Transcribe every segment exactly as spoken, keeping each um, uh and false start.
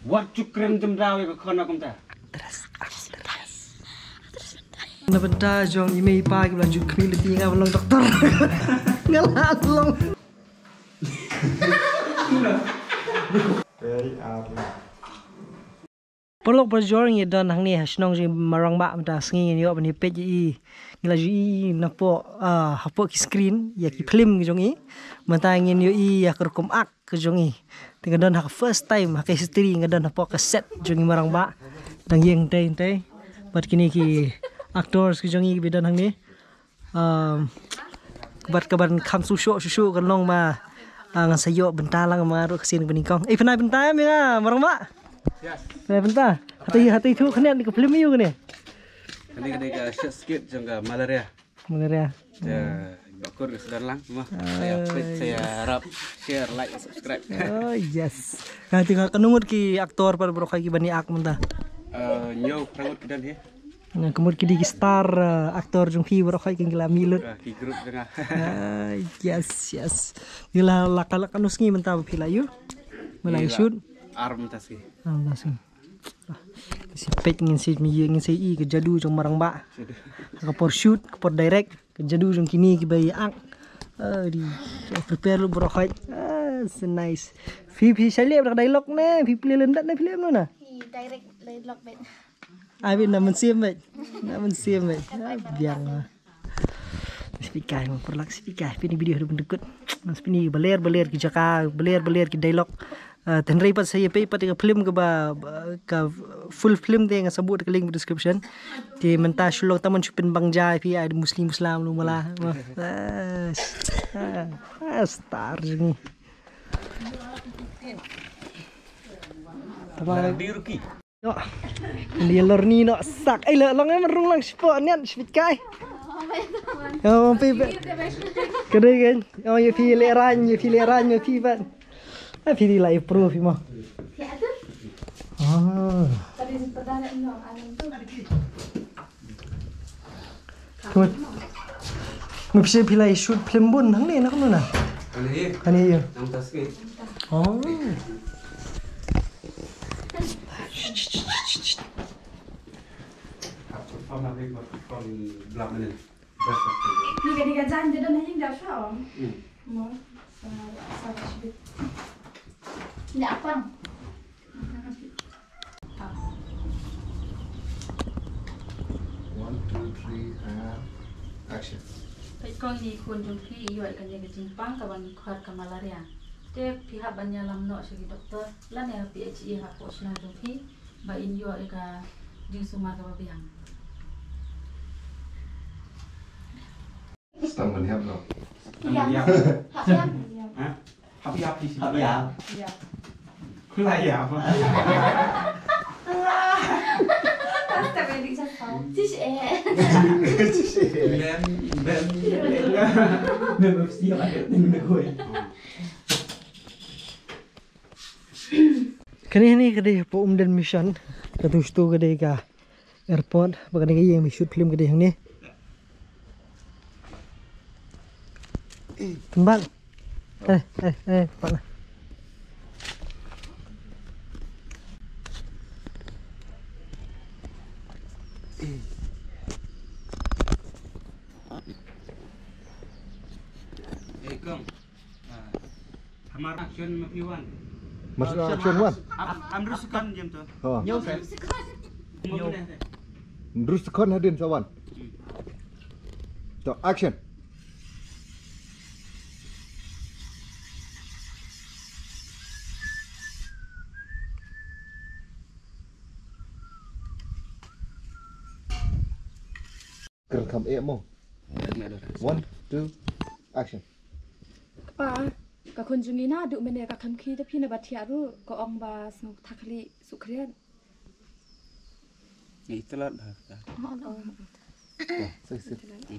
Wat ju kren jemdaw ïa ka khon kumta. Na bynta jong i mei i pa kiba la ju khmih lynti nga ban long doktor. Nga la long. Very early. Paralok parajor, ngi don hangne ha shnong jong i Marangbah mynta. Sngi ngin ïoh ban ïa peit ïa i. Ngi la ju i napoh, ah, hapoh ki screen ïa ki film ki jong i. Mynta ngin ïoh i ïa ka rukom ak ka jong i. Te nga don ha ka first time ha ka history nga don hapoh ka set jong i Marangbah. Dang ïeng tei tei. Bad kine ki actors ki jong i kiba don hangne. Um, bad kaban kham shu shu shu kan long ma, ah, ngan sa ïoh bynta lang ma ruh ka sien ba nyngkong. Eh, pynai bynta ïa me nga Marangbah. Yes. Pynai bynta. Hati hati tu kane ni ka film ïa u kane. Kane kane ka short skit jong ka malaria. Malaria. Ya, bakur ka sudah lang ma. Ah, saya pet, saya harap share, like, subscribe. Oh, yes. Nga tengok ka nungut ki aktor pat baroh ki ban ïa ak mynta. Eh, ñiew pyrngut ki don hi. Nga ka mut ki dei ki star, eh, aktor jong phi baroh ki la mih lut. Ah, ki group jong nga. Ah, yes, yes. Ki la, la ka, la katno sngi mynta ba phi la ïoh? Mynta la shoot? Ar mynta sngi. Ar mynta sngi. Ngin sa peit, ngin sa ïohi, ngin sa ïohi ka jadu jong Marangbah. Ka por shoot, ka por direct, ka jadu jong kine kiba ïa ak. Ah, dei prepare lut baroh. Ah, so nice. Phi, phi shah leh ba da ka dialogue ne, phi play lyndet ne, phi leh kumno na? Phi direct dialogue beit. Ai beit, na mynsiem beit. Na mynsiem beit. Ah, biang. Speaker mo, paralok, speaker. Phi ni video ha dum dukut. Phi ni baler baler ki jaka, baler baler ki dialogue. Ah, te hynrei pat sa ïa peit pat ka film kaba, ka full film te nga sa buh ka link description. Te mynta shu long tang ban shu pynbang ja ïa phi, ai Muslim Muslim lu mala. Ah, ah, ah, star jong ngi. Tama. Yo. Ni lor ni no sak. Ai la long em rung lang spo nian sbit kai. Yo pi. Ka dei kan. Yo ïa phi leh rang, ïa phi leh rang, ïa phi ban. Ah, phi dei la ïa pro phi mo. Ah. Kumno, kumno phi, phi la ïa shoot film bun hangne na kumno na? Hangne ïa. Hangne ïa. Nang tas ke. Oh. Ni ka, ni ka jan jadon ha ïing da sha. Hmm. Mo. Sa, sa, sa. Ni apang. One, two, three, and action. Peit kong, ine i khun jong phi i ïoh ïa kane ka jingpang kaba ngi khot ka malaria. Te phi hap ban ïalam noh sha ki doktor lane ha P H E hapoh shnong jong phi ba in ïoh ïa ka jingsumar kaba biang. Stam ban hiap noh. Hiap. Hap hiap. Ha? Hap hiap, hap hiap. Hap hiap. Hiap. Khula hiap. Stam ban hiap noh. Sis eh. Sis eh. Mem, mem, mem. Mem, mem, siap ada tengok koi. Kane, kane ka dei hapoh Umden Mission. Katu sha tu ka dei ka airport, ba kane ka ïing ba shoot film ka dei hangne. Tembak. Eh, eh, eh, pat lah. Eh, kong. Ah, hamar action ma phi wan. Mar action wan. Am, am rusukan jem tu. Ha. Nyo kan. Nyo. Rusukan hadin sa wan. Hmm. To action. Kren kham eh mo. One, two, action. Kpa, ka khun jong ngi naduh mynne ka kham khie da phi, naba thiah ruh ka ong ba sngew thakli sukhriat. Ngi tlot ba ka. Oh, oh. Oh, sorry, sorry.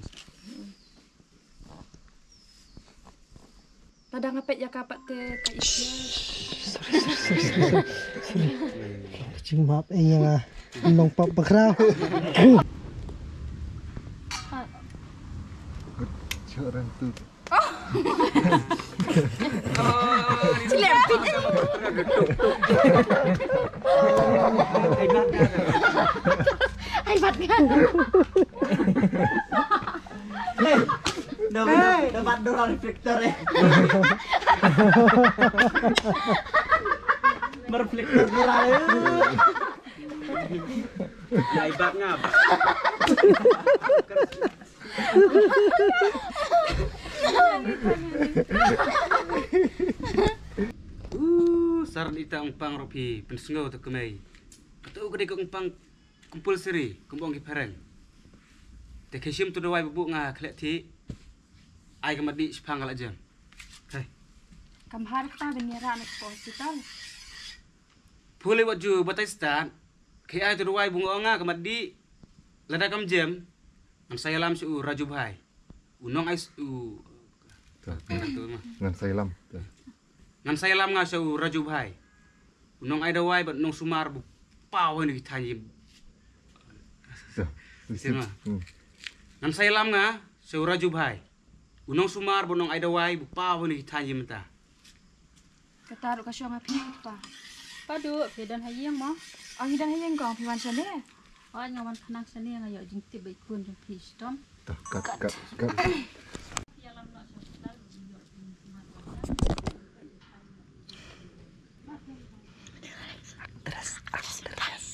Lada nga peit ïa ka pat te ka isia. Sorry, sorry, sorry, sorry, sorry. Jingmap eh ïa nga. Nong pap bakhraw. Chorang tu. Ai bat kan. Dapat dua reflektor eh. Mereflektor dua eh. Ai bat ngap. Uh, sar ita ong pang rupi, pynsngew to kemei. Kato ka dei ka ong pang compulsory, kum ong ki phareng. Te khie shim to dawai ba buh nga khleh ti. Ai ka mat dih shipang ka la jem. Hei. Kam har kata ban ïa rah na ka hospital. Pule wat ju batai stad. Khie ai to dawai ba nga ong nga ka mat dih. Lada kam jem. Ngan sa ïalam sha u Raju bhai. U nong ai s-, u. Ngan sa ïalam. Ngan sa ïalam nga sha u Raju bhai. U nong ai dawai bad nong sumar ba paw ha ki thaiñ ïing. Sir ma. Ngan sa ïalam nga sha u Raju bhai. U nong sumar bad nong ai dawai ba paw ha ki thaiñ ïing mynta. Kata ruh ka shong ha phi kpa. Padu phi don ha ïing mo? Ong i don ha ïing kong, phi wan shane? Oi nga wan khnang shane, nga ïoh jingtip ba i khun jong phi shitom. Kat kat kat. Actress, actress.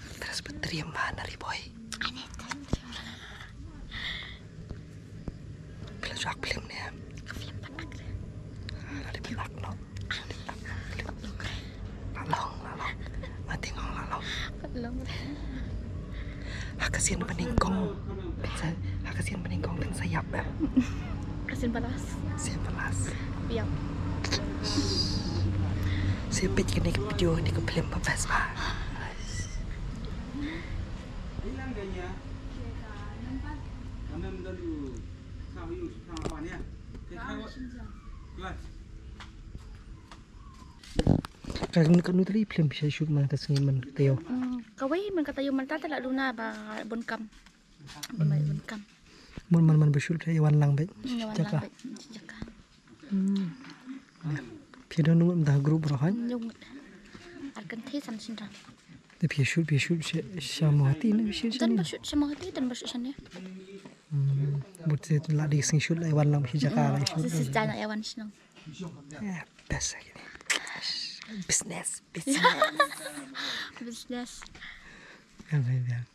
Actress ba triem ba Nari Boy. Phi la shu ak film ne? Film ba ak. La dei ban ak noh. La long, la long. Mati ngong la long. Long. Ha ka sien ba nyngkong. Ha ka sien ba nyngkong kan sa ïap em. Ka sien ba last. Sien ba last. Ïap. Sien peit kane ka video, kane ka film ba best ba. Ka, ka nu tari film sha shoot man ka sngi man ka taïew. Hmm, kawei man ka taïew man ta ta la duna ba bun kam. Ba mai bun kam. Mun man man ba shoot ka wan lang bad. Hmm, wan lang bad. Jaka. Hmm. Phi don ngut da group ro han. Ngut. Ar kan thi san shin ran. Te phi shoot, phi shoot sha, sha Mawhati ne phi shoot sha ne? Don ba shoot sha Mawhati, don ba shoot sha ne. Hmm. But te la dei sngi shoot la wan lang phi jaka la shoot. Sis jana wan shnong. Eh, best lagi ni. Business, business. Business. Kan saya bilang.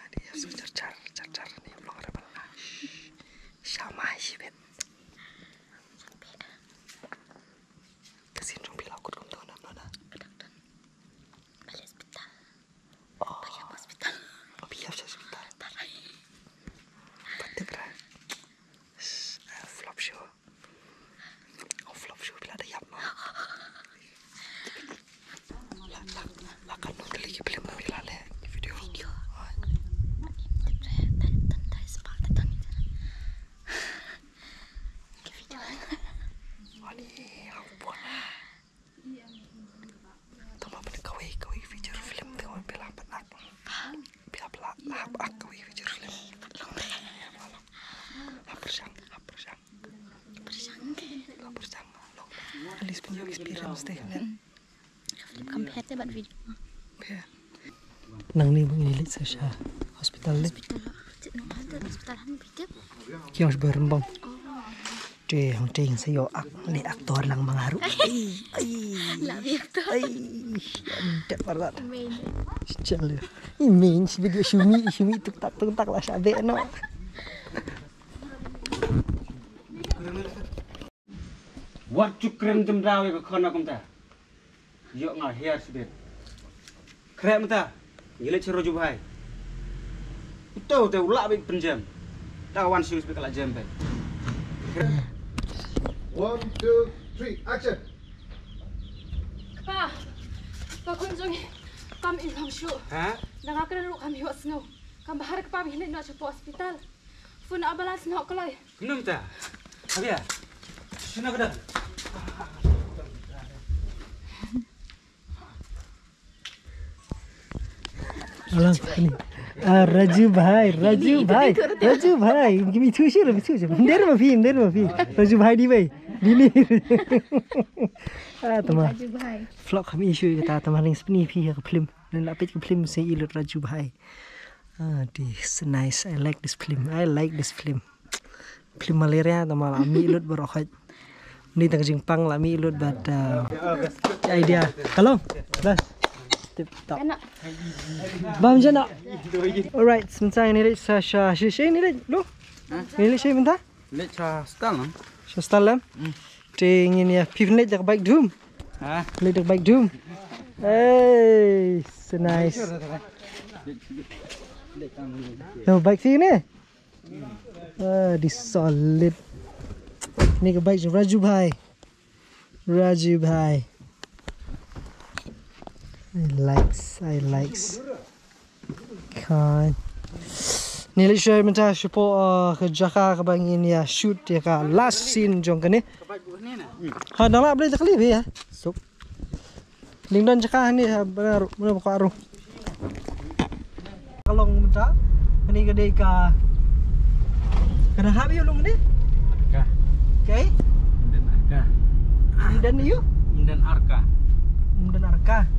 Dia so jar jar jar jar ni belum ada pernah. Sama sih bet. Ka sien jong phi la kut kumto na mano na? Ka doktor. Ba ïa hospital. Oh. Ba ïa hospital. Ba ïa hospital. Tarai. Ba tip ra. Flop show. Oh, flop show phi la da ïap ma. La, la, la kan nang kali ki film phi la leh ki video. Video. Tip ra, tip ra, tip ra, tip ra. Ki video. Ani, aku pun. Tang ba pynban kawei, kawei feature film te wan phi la hap ban ak. Phi la hap, la hap ak kawei feature film. Hap pyrshang, hap pyrshang. Pyrshang. La pyrshang. At least pynïoh experience te. Film kam pher te bad video. Pher. Nangne ba ngi leit sa sha hospital leit. Hospital. Hospital, hospital han phi tip. Ki ong sha ba rymbong. Te hangte sa ïoh ak, leh actor lang ma nga ruh. Ai, ai. Lah actor. Ai, dep palat. Main. Chale. I main, si video shumi, shumi tuk tak, tuk tak la sha beh no. Wat ju kren jemdaw ïa ka khon kumta. Ïoh nga hiar sibit. Khreh mynta. Ngi leit sha Raju bhai. Uto te u lah beit pynjem. Ta wan sha u sibit ka la jem beit. One, two, three, action. Kpa. Kpa khun jong ngi. Kam im lang shuh. Ha? Da nga kren ruh kam ïohsngew. Kam bahar kpa ba ngi leit noh sha hospital. Phone ambulance noh kloi. Kumno mynta? Habia. Shuna ka dang. Alang ni. Ah, Raju bhai, Raju bhai, Raju bhai. Give me two share, two share. Nder ma phi, nder ma phi. Raju bhai di bhai. Dini. Ah, tama. Raju bhai. Vlog kami issue kata tama ning spni phi ka film. Ning la peit ka film se i lut Raju bhai. Ah, this nice. I like this film. I like this film. Film malaria tama la mi lut baroh khaj. Ni tang jingpang la mi lut bad, uh, idea. Hello. Bas. Tip top. Bam jana. Alright, sebentar ini dek sa sa si si ini dek. Lo. Ini dek si bentar. Lek cha stal no. Sa stal lam. Te ngin ïa phi lek jak bike dum. Ha? Lek jak bike dum. Hey, so nice. Yo, bike sini. Ah, di solid. Ni ka bike Raju bhai. Raju bhai. I likes, I likes. Kan. Ni lek shuwa mynta shupo, uh, ka jaka kaba ngin ïa shoot ïa ka last scene jong kane. Ha, nang la blei ta kali bhi ya. Suk. Ling don jaka ni ha, bana ru, bana baka ru. Ka long mynta. Kane ka dei ka, ka dang hap ïa u long ni? Ka. Okay. Umden Arka. Umden ïa u? Umden Arka. Umden Arka.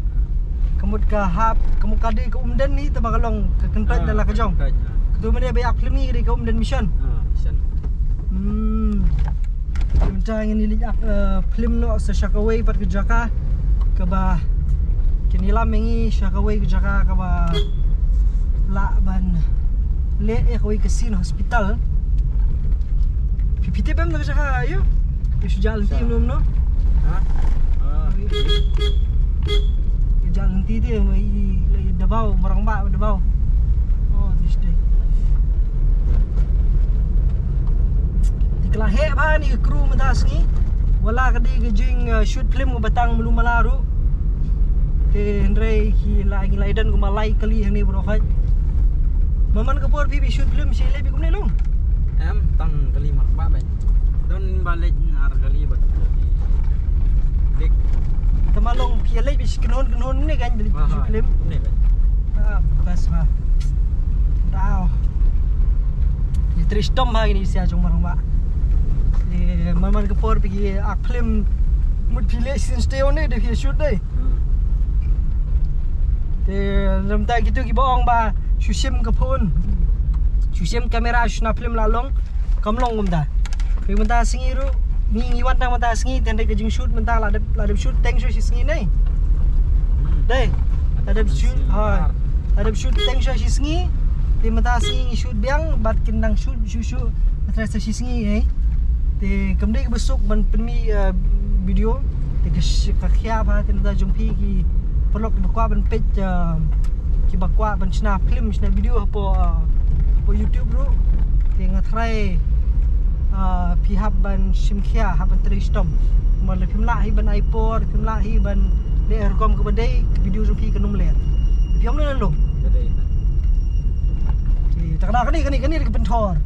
Ka mut ka hap, ka mut ka dei ka Umden ni te ba ka long ka kyntoit da la ka jong. Kyntoit, ah. Katu mynne ba ïa film ni ka dei ka Umden Mission. Ah, Mission. Hmm. Mynta ngin ïa leit ak, eh, film noh sa sha kawei pat ka jaka kaba kin ïalam ïa ngi sha kawei ka jaka kaba lah ban leh ïa kawei ka scene hospital. Phi, phi tip em da ka jaka ïa u? Ïa shu jah lynti mno mno. Ha? Ah. Ïa shu jah lynti te ma i, i Dabaw, Marangbah Dabaw. Oh, te shu dei. Te ka la heh bha kane ka crew mynta sngi. Wat la ka dei ka jing, uh, shoot film kaba tang malu mala ruh. Te hynrei ki la, ngi la ïadon kumba lai kali hangne baroh khoit. Man man ka por phi, phi shoot film shi leh phi kumne long? Em, tang kali Marangbah bad. Don ba leit ar kali bad. Lek. Te ma long phi leit phi shi kynhun kynhun ne kan leit shoot film. Ne kan. Ah, bas ba. Dau. Ni trei shitom ha kine ki sia jong Marangbah. Ni man man ka por phi ki ak film mut phi leh scene state ne de phi shoot dei. Hmm. Te namta kitu kiba ong ba shu shim ka phone, shu shim camera, shu shna film la long, kam long kumta. Phi mynta sngi ruh ngi, ngi wan tang mynta sngi, te hynrei ka jingshoot mynta la dep, la dep shoot teng shuwa shi sngi ne. Dei. La dep shoot, ha. La dep shoot teng shuwa shi sngi. Te mynta sngi ngi shoot biang bad kin nang shoot shuh shuh. Mynta sa shi sngi, eh. Te kam dei kaba suk ban pynmih, eh, video. Te ka sh-, ka khia ba te mynta jong phi ki paralok kiba kwah ban peit, eh, kiba kwah ban shna film, shna video hapoh, eh, hapoh YouTube ruh. Te nga tharai, eh, phi hap ban shim khia, hap ban trei shitom. Namar lada phim lah hi ban ai por, phim lah hi ban leh rukom kaba dei, ka video jong phi kan ym leh. Phi ong ne long. Ka dei na. Te ta ka dei kane, kane, kane ka pynthor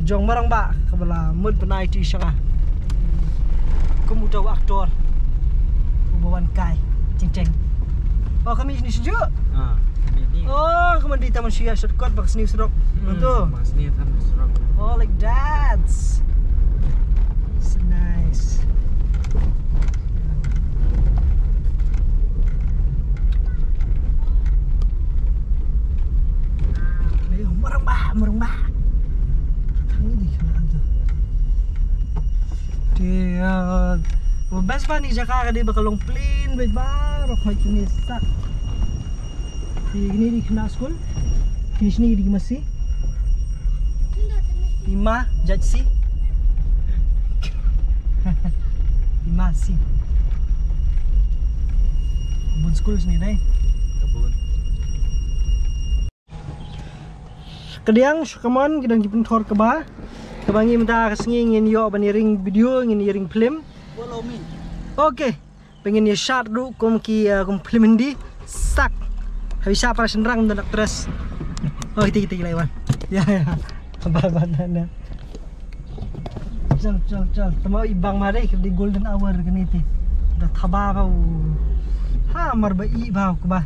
jong Marangbah kaba la mut ban ai ti sha nga. Kum uta u actor uba wan kai. Jing jing. Oh, kami sini sejuk. Ah, kami ni. Oh, kami di taman shuwa shortcut bak sini surok. Hmm, tu. Bak sini taman surok. Oh, like that. So nice. Lei, Marangbah, Marangbah. Tang ni di kana tu. Te, uh, best ba ni jaka ka dei ba ka long plain beit ba, ba khoi kini sak. Te kini di khynnah skul. Kini shini di ki masi. Ima judge si. Ima si. Bun skul shini dei. Ka bun. Kadiang, shu, come on, ki don ki pynthor kaba. Kaba ngi mynta ka sngi ngin ïoh ban ïa ring video, ngin ïa ring film. Follow me. Okay. Ba ngin ïa shot ruh kum ki, uh, kum film Hindi. Sak. Habi shot para shynrang dan actress. Oh, kita, kita, kita, Iwan. Ya, ya. Ba, ba, na, na. Chal, chal, chal. Tama i bang ma dei, ka dei golden hour kane te. Da thaba ba u. Ha, mar ba i ba u kaba.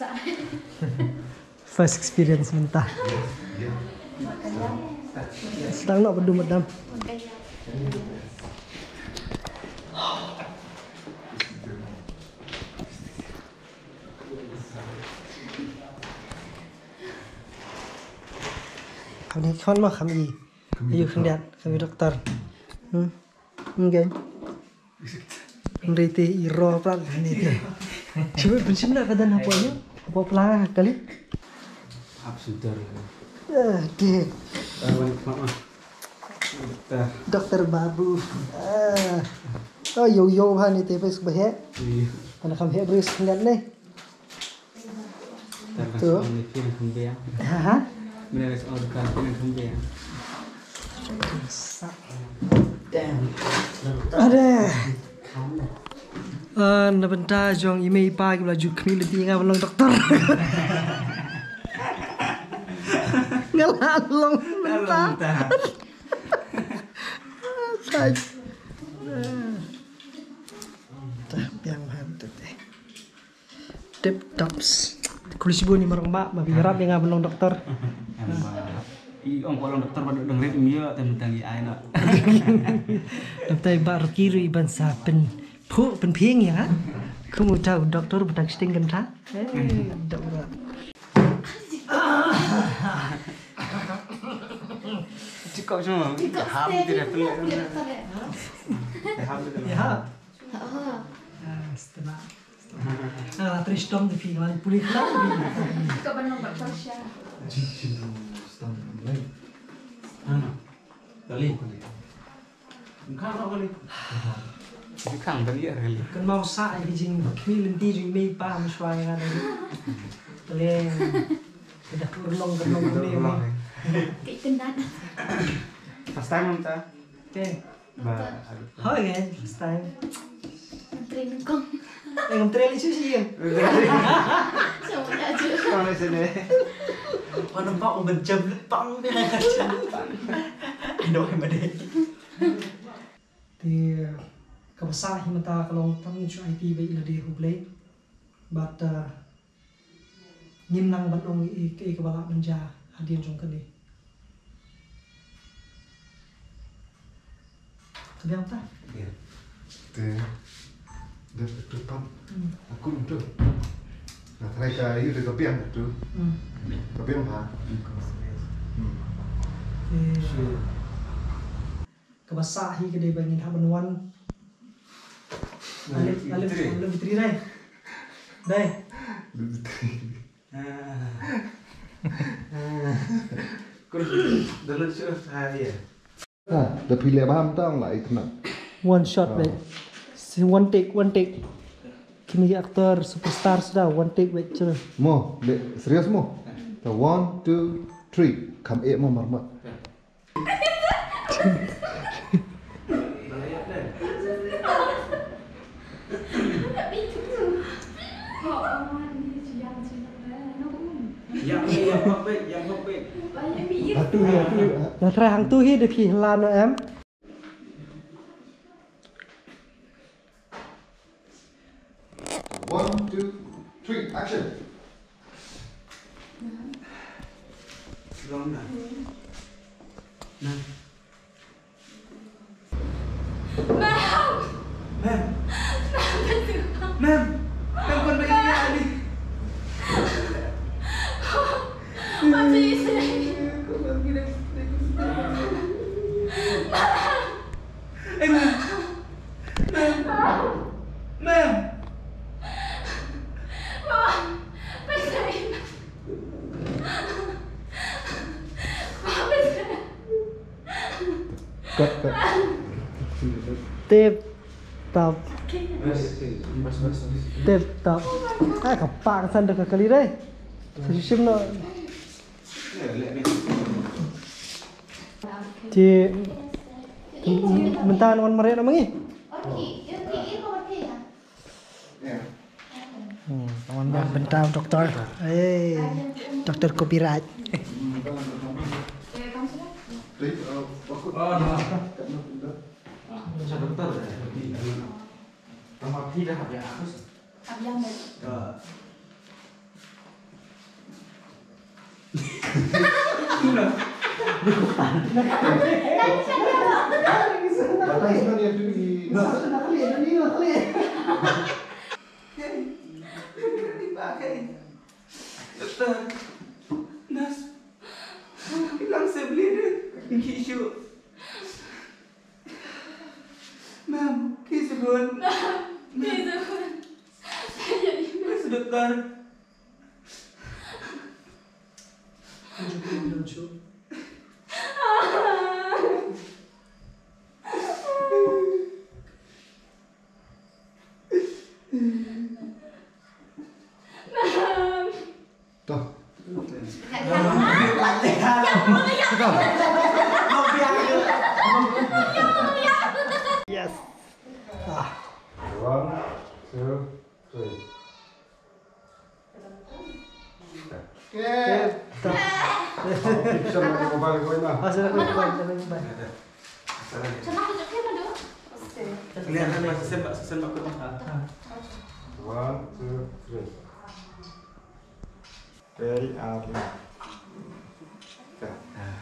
sa. First experience mynta. Sdang noh ba dum ba dam. Kham ni khon ma kham i. Yu khyndiat kham i doktor. Hmm. Okay. Hynrei te i ro prat ni te. Shu pynshim na ka dan hapoh yu. Hapoh pla kali. Hap sudar. Eh, te. Tawan khmat ma. Doktor. Doktor Babu. Ah. Oh, yo yo ha ni te pes bah he. Iya. Kana kham he bris ngat ni. Tu. Tar ka song ni pin kham bia. Ha ha. Mene ka song ka pin kham bia. Damn. Ada. Ah, na bynta jong i mei i pa ki ba la ju khmih lynti nga ban long doktor. Nga la long mynta. Long mynta. Sai. Tah, biang bha mynta te. Tip tops. Khublei shibun i marang ba, ba phi ïarap ïa nga ban long doktor. Em, ba. I ong ko long doktor ba dang rit mia te mentang i ai na. Doktor ba ruki ru iban sa pen phu pen phieng ya. Kum uta doktor ba dang sting kan tha. Eh, doktor. Cukup semua. Ham tidak pelik. Ham tidak. Ya. Ah, setelah. Ah, terus dong di film pulih lah. Ka ban long doktor sha. Kali. Khang kali. Khang kali ya kali. Kan mau sa ai jing kmi lenti jing mei pa mswai kan. Tele. Kedah kurlong kurlong mei. Kitendat. First time ta. Okay. Ba, hoi kan, first time. Ngam trei nyngkong. Eh, ngam trei lei shuh shuh. Sama aja. Sama sini. Wan nampak orang berjam letang ni. Aduh, hebat deh. Te kaba sah hi mynta ka long tang shu aiti ba ila dei ha U Blei. But, uh, ngim nang ban ong ei ei kaba lah ban jia hadien jong kane. Ka biang ta? Te dep tu pam. Hmm. Aku tu. Na trai ka yu de ka biang tu. Hmm. Ka biang ha. Hmm. Te sure. Kaba sah hi ka dei ba ngin hap ban wan. Alif, alif, alif three dai. Dai. Alif three. Ah. Ah. Kur dalam sure saya. Ha, da phi leh bam tang la ikna. One shot, mate. Si one take, one take. Kini actor superstar sudah, one take, mate, chalo. Mo, le, serius mo? Ta one, two, three. Kam eh mo marmat. Atu hi, atu hi. Na trai hang tu hi de phi hlan em. One, two, three, action. Long na. Na. Ma'am! Ma'am! Ma'am! Ma'am! Ma'am, kon ba ïa ni. Ma'am! Eh, ma'am. Ma'am. Ma'am. Cut, cut. Tip top. Tip top. Ah, ka pak san da ka kali dai. Sa shu shim noh. Te mynta wan mareh na ma ngi. Hmm, wan mareh mynta doktor. Eh, doktor copyright. Doktor, nurse, bilang saya boleh deh. Thank you. Ma'am, please good. Ma'am, please good. Please doktor. Ma'am. Toh. Yes. Ah. One, two, three. Okay. Kita. Kita. Kita. Kita. Kita. Kita. Sana ko, sana ko ba. Sana ko. Sembah, sembah ko ba. One, two, three. Very early. Ka.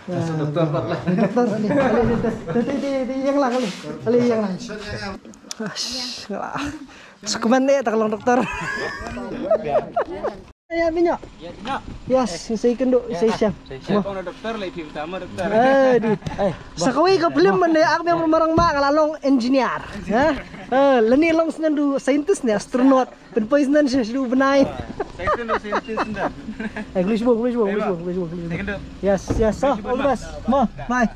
Doktor, ale, ale, ale, ale, ïeng lang, ale, ale, ïeng lang. Ash, ngala. Sukman ne, ta ka long doktor. Ya, minyo. Yes, sa ïakynduh, sa ïashem. Mo. Kong doktor, lei phi utama doktor. Eh, di. Sa kawei ka film mynne, ak biang marang ma, nga la long engineer. Ha? Eh, lane long sngewbha scientist ne, astronaut. Pynpoi sngewbha sha shu bnai. Scientist ne, scientist ne. Eh, khublei shibun, khublei shibun, khublei shibun, khublei shibun, khublei shibun. Yes, yes, so, all the best. Mo, bye.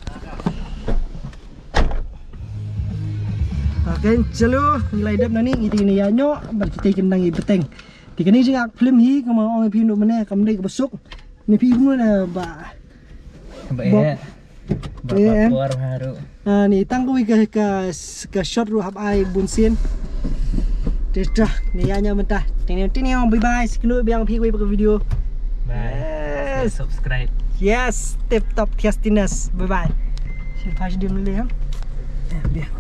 Okay, chalo, ngi la dep nangne, ngi te ngi ïa ñiuh, bad kita kin nang ïa bteng. Te kane ka jingïaid film hi, kumba ong ïa phi mynne, kam dei kaba suk. Ne phi kumno na ba. Ba Bob. Eh. Ba eh, em. Por haru. Ah, ni tang kawei ka, ka, ka shot ruh hap ai bun sien. Te ta, ni ïa ñiuh mynta. Tiniu, tiniu, bye bye. Sa ïakynduh biang phi kawei pa ka video. Bye. Yes. Subscribe. Yes, tip top thiastiness. Bye bye. Shin pa shi dim le, em. Eh, biang.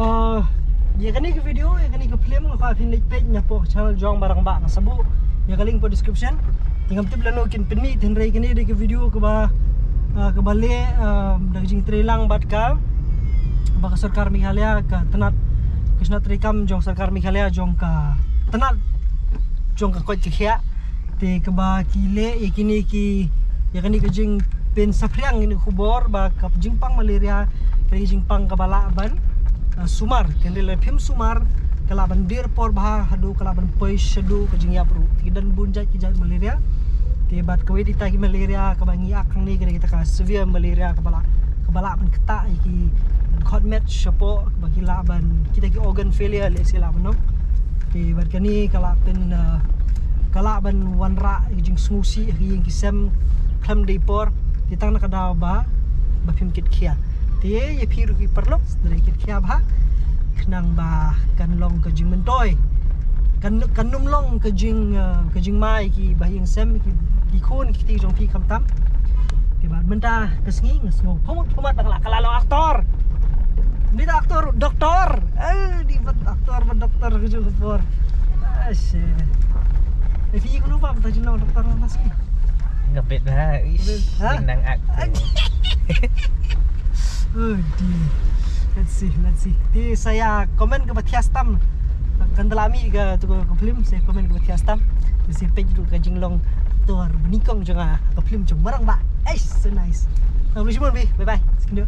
Ah, ïa kane ka video, ïa kane ka film, nga kwah phin leit peit na poh channel jong Barangbah, nga sa buh ïa ka link poh description. Te ngam tip lano kin pynmih, hynrei kane dei ka video kaba, ah, kaba leh, ah, da ka jingtrei lang bad ka, ba ka sorkar Meghalaya ka tnat, ka tnat treikam jong sorkar Meghalaya jong ka tnat jong ka koit ka khiah. Te kaba ki leh ïa kine ki, ïa kane ka jingpynsaphriang ïa kane ka khubor ba ka jingpang malaria ka dei ka jingpang kaba lah ban, ah, sumar. Hynrei lada phim sumar ka lah ban dier por bha haduh ka lah ban poi shaduh ka jingïap ruh. Te ki don bun jait ki jait malaria. Te bad kawei de kita ki malaria kaba ngi ïa kane ka dei kita ka severe malaria kaba lah, kaba lah ban ktah ïa ki khot met shapoh ba ki lah ban kita ki organ failure lehse lah ban ong. Te bad kane ka lah pyn, ah, ka lah ban wanrah ïa ka jingsngewsih ha ki ïing ki sem khlem dei por. Te tang na ka daw ba, ba phim kit khia. Te ïa phi ruh ki paralok, sdang kit khia bha. Khnang ba kan long ka jingmyntoi. Kan, kan ym long ka jing, ah, ka jingma ïa ki bahaïing sem, ki, ki khun, ki kti jong phi khamtam. Te bad mynta ka sngi nga sngew pynmut pynmut ba ka la, ka la long aktor. Mynta aktor, doktor. Eh, dei bad aktor bad doktor ka jong ka por. Ashe. Eh, phi kumno ba mynta jin long doktor mynta sngi? Nga bit ha, ish, ha? Nang acting. Oh dear. Let's see, let's see. Te sa ïa comment kaba thiah tam. Kan da la mih ka tu ka film, sa comment kaba thiah tam. Te sa peit ruh ka jinglong aktor banyngkong jong nga ha ka film jong Barangbah. Eish, so nice. Khublei shibun, bye bye. Sa ïakynduh.